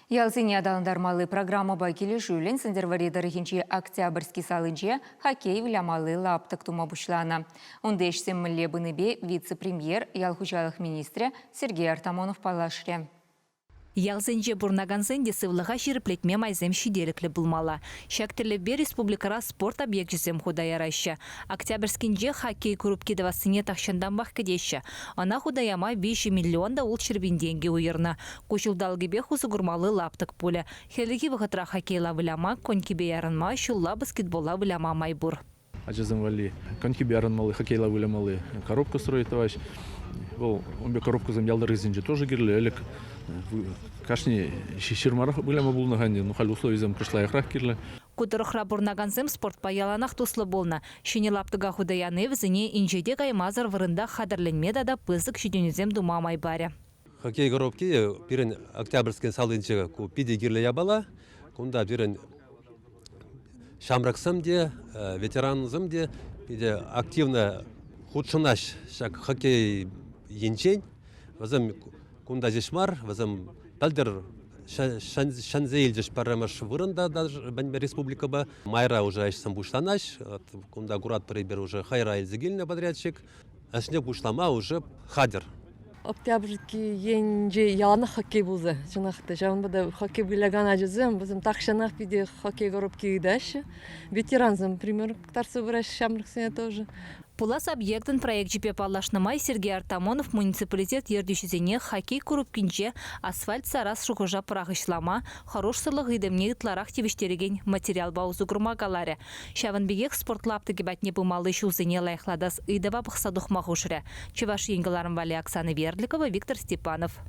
Ялсене аталантармалли программӑпа килӗшӳллӗн Сӗнтӗрвӑрри тӑрӑхӗнчи Октябрьски салинче хоккей вылямалли лаптӑк тума пуҫланӑ. Унти ӗҫсем мӗнле пынипе вице-премьер, ял хуҫалӑх министрӗ Сергей Артамонов паллашрӗ. Ялсенче пурӑнакансен те сывлӑха ҫирӗплетме майсем ҫителӗклӗ пулмалла. Ҫак тӗллевпе республикӑра спорт объекчӗсем хута яраҫҫӗ. Октябрьскинче хоккей курупки тӑвассине тахҫантанпах кӗтеҫҫӗ. Ӑна хута яма 3 миллион та 600 пин тенкӗ уйӑрнӑ. Ку ҫулталӑкӗпех усӑ курмалли лаптӑк пулӗ. Хӗллехи вӑхӑтра хоккейла выляма, конькипе ярӑнма, ҫулла баскетболла выляма май пур. Ачасем валли конькипе ярӑнмалли, хоккейла вылямалли коробка строить тӑваҫ. Вӑл ун пек коробкӑсем ял тӑрӑхӗсенче тоже кирлӗ. Ӗлӗк кашни ҫырмарах выляма пулнӑ-ха ӗнтӗ, но халь условисем кӑшт лайӑхрах кирлӗ. Ку тӑрӑхра пурӑнакансем спортпа яланах туслӑ пулнӑ. Ҫӗнӗ лаптӑка хута яни вӗсене инҫете каймасӑр вырӑнтах хатӗрленме тата пысӑк ҫитӗнӳсем тума май парӗ. Хоккей коробки пирӗн Октябрьски салинче ку питӗ кирлӗ япала. Кунта пирӗн ҫамрӑксем те, ветерансем те питӗ активно хутшӑнаҫ ҫак хоккей енчен. Вӗсем кунта ҫеҫ мар, вӗсем пӗлтӗр ҫӗнсе илчӗҫ пӗрремӗш вырӑнта даже республикӑпа. Майра уже ӗҫсем пуҫланаҫ. Кунта куратпӑр эпир уже хайра илсе килнӗ подрядчик. Ӗҫне пуҫлама уже хатӗр. Октябрьски енче яланах хоккей пулса, чӑнах та. Ҫавӑнпа та хоккей вылякан ачасем вӗсем тахҫанах питӗ хоккей коробки ыйтаҫҫӗ. Ветерансем пример кӑтартса пыраҫҫӗ ҫамрӑксене тоже. Пулас объектӑн проекчӗпе паллашнӑ май Сергей Артамонов муниципалитет ертӳҫисене хоккей курупкинче асфальт сарас шухӑша пӑрахӑҫлама, хӑрушсӑрлӑх ыйтӑвне ытларах тивӗҫтерекен материалпа усӑ курма каларӗ. Ҫавӑн пекех спорт лаптӑкӗ патне пымалли ҫулсене лайӑхлатас ыйтӑва пӑхса тухма хушрӗ. Чӑваш Ен кӑларӑм валли Оксана Верликова, Виктор Степанов.